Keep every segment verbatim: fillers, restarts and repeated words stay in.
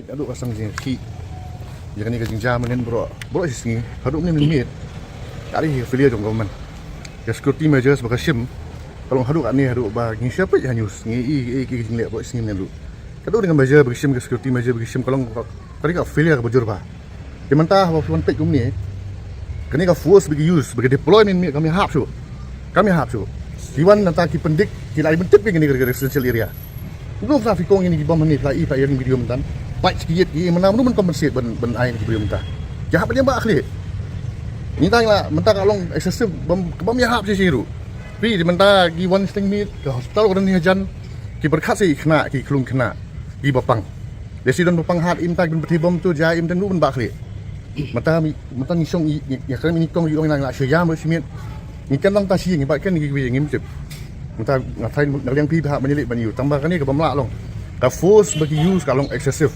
Haduh ka sang jingkhih ïa kane ka jingjia mynnin baroh, baroh shi sngi haduh mynnin mynmiet. Ka dei hi ka failure jong government. Ka security measures ba ka shim ka long haduh katne, haduh ba ngi share peit ha news, ngi i i i ka jingleh baroh shi sngi mynnin ruh. Ka dei ka measure ba ka shim, ka security measure ba ka shim ka long ka dei ka failure kaba jur bha. Te mynta haba phi wan peit kumne, kane ka force ba ki use, ba ki deploy mynmiet, kam ïahap shuh. Kam ïahap shuh. Ki wan nangta ki pyndik, ki la ai pyntip ïa kane ka residential area. Kumno sa phi kong ïa kine ki bom hangne, phi la i, phi la ïa ring video mynta. Pait ki ïit ki, mynta mano ban compensate ban, ban ai ïa kine ki video mynta. Ki hap ban ïa ba khlieh. Mynta la, mynta ka long excessive, bom, bom ïahap shisha ruh. Phi, te mynta ki wan sdang miet, ka hospital ka don hajan, ki pyrkhat sa ïa ki khynnah, ki khyllung khynnah, ki ba pang. Lehse don ba pang hat, im ta ki ban pynthei bom tu, jia im ta, mano ban ba khlieh. Mynta mi, mynta ngi shong i, i, ïa kane ngi kong i ong ïa nga la shu ïam ruh shi miet. Ngi ken lang ta shi ngi ba ken ngi kiwei ngim tip. Mynta nga thain na liang phi ba hap ban ïaleh ban ïoh. Tang ba kane ka bym lah long. Ka force ba ki use ka long excessive.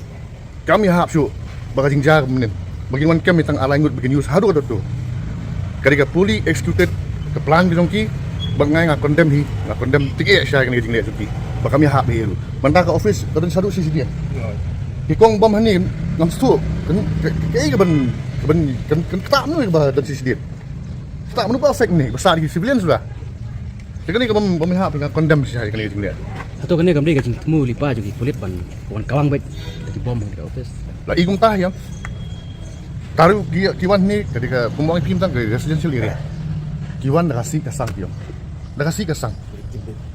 Kam ïahap shuh ba ka jingjia ka mynnin. Ba kin wan kem ïa tang ar lai ngut ba kin use haduh katta tu. Ka dei ka fully executed ka plan ka jong ki. Bad nga, nga condemn hi, nga condemn tike sha kane ka jingleh jong ki. Ba kam ïahap hi ruh. Mynta ka office ka don shaduh C C D. Ki kong bom hangne ngam sngewthuh. Kan, ka, ka, ka ban, ka ban, kan, kan kata mano ba don C C D. Kata mano ba affect ni, ba sah ki civilian suda. Te kane ka bym, bym ïahap, nga condemn shisha ïa kane ka jingleh. Hato kane kam dei ka jingthmu lypa jong ki pulit ban wan kawang beit ki bom ha ka office? La i kumta ïa. Tang ruh ki, ki wan hangne ka dei ka, kum ong phi mynta ka residential area. Ki wan da ka sih ka sang ki ong. Da ka sih ka sang.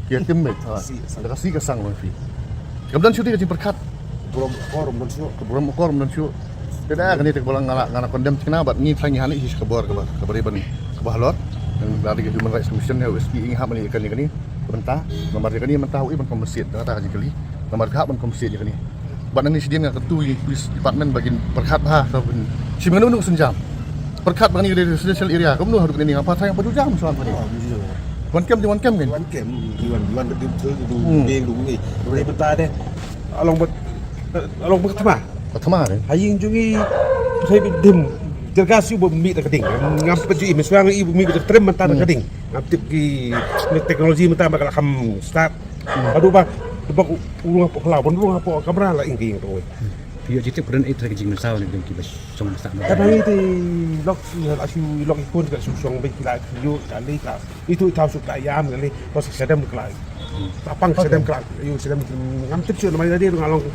Ki ïa tim beit. Ha. Da ka sih ka sang ong phi. Kam don shuh ka jingpyrkhat. Burom akor ym don shuh. Burom akor ym don shuh. Te da kane te ka ba la nga la, nga la condemn thikna bad ngi tharai ngi hap leit sha ka bor kaba, kaba dei ban, kaba halor. Ngi la dei ka Human Rights Commission ne, S P, ngi hap ban leit ïa kane, kane ka bynta. Namar ïa kane mynta u i ban compensate, kata ka jingkylli. Namar ka hap ban compensate ïa kane. Bad nangne shadien nga kyntu ïa ka police department ba kin pyrkhat bha, ka ban shim kano kano ka sienjam. Pyrkhat ba kane ka dei residential area, kumno haduh kane nga pat tharai nga pat ju jam shuwa kane. Wan kem, wan kem kan. Wan kem, wan, wan da dim tu, du, Hmm. Beng, du, ni. Du, ni bynta de. Along bad, along bad thma. Ka thma ne? Ha ïing jong ngi, thai bit dim. Tear gas ïa u ba mih da ka ding. Ngam pat ju i, me shuwa ngi i ba mih da ka trim mynta da ka Hmm. ding. Ngam tip ki, ni teknologi mynta ba ka la kham start. Hmm. Haduh ba, haduh ba u, u rung hapoh khlaw, ban rung hapoh kamra la ing ki ing tu. Phi ïoh jingtip ka don ei trai ka jingmynsaw ne don ki ba shong ba sah. Ka dang i te lok, la shu lok i khun ka shu shong ba ki la ïoh ka lei ka. Itu i thaw suk ka ïam ka lei, pas ka dam ka la. Ka pang ka dam ka la, ïoh ka dam ngam tip shuh namar ïa lade nga long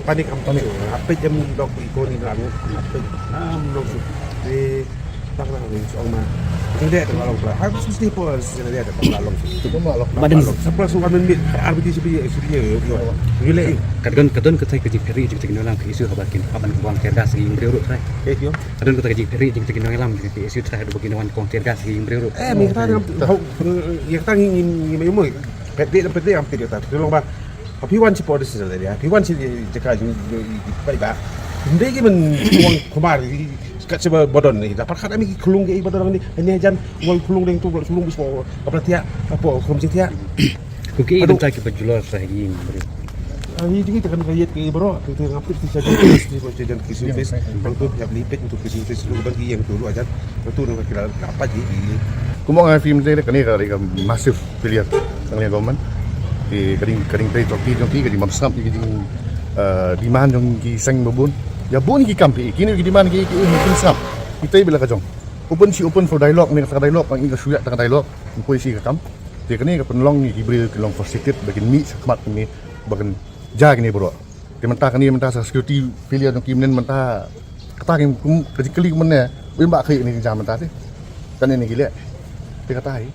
panik ngam tip shuh. Nga peit jam dok i khun i la ngam peit. Ngam long shuh. Te tak na ni shuh ma. Ni de ka long pla. Ha shuh shuh po shuh de ka long shuh. Madan. Sa pla shuh kan mit ar biti shuh bi shuh bi ïoh ïoh. Ïoh le ïoh. Ka don ka don ka thai ka jingpyri jingpyri nonglam ka issue haba kin haban ka buang tear gas ïa ïing briew ruh thai. Eh ïoh. Ka don kata ka jingpyri jingpyri nonglam ka issue thai haduh ba kin wan kong tear gas ïa ïing briew ruh. Eh, mi kata ngam, hau, eh, ïa kata ngi, ngi, ngi mai moi. Pet dei, pet dei am pet ïa kata. Te long ba. Phi wan shi por dei shi ïa. Phi wan shi jaka jing, jing, jing, bai ba. Ndei ki men wan kumar, kat shi ba bodon ni. Da par khat ami ki khulung ki bodon ni. Ni jan wan khulung deng tu, khulung bis po. Apa tia, apa khum jing tia. Ku ki Aduh. Bynta ki ba julor sa ïing briew. Ah, ïa jong ngi te kan ka ïit ki baroh, te, te ngam tip ti sa jong ki, ti sa jong ki shu face, bang tu phi hap lipit tu ki shu face, lu bang ki ïeng tu lu ajan, bang tu nang ki la dapat ji, ji. Kumba nga film te kane ka dei ka massive failure na ka liang government. Te ka dei, ka dei tei jong ki, jong ki, ka dei bym sngap ki jing, eh, demand jong ki seng ba bun. Ïa bun ki kam phi, kine ki demand ki, ki, ki bym sngap. Ki tei ba la ka jong. Open shi open for dialogue, ne ka dialogue, ka ïing ka shu ïa ka dialogue, poi shi ka kam. Te kane ka pynlong ïa ki briew ki long frustrated ba kin mih sha khmat kine ba kin jia kine baroh. Te mynta kane mynta sa security failure jong ki mynnin mynta kata ki kum ka jingkylli mynne, wei ba khlieh ne ki jia mynta te. Kane ne ki leh. Te kata hi.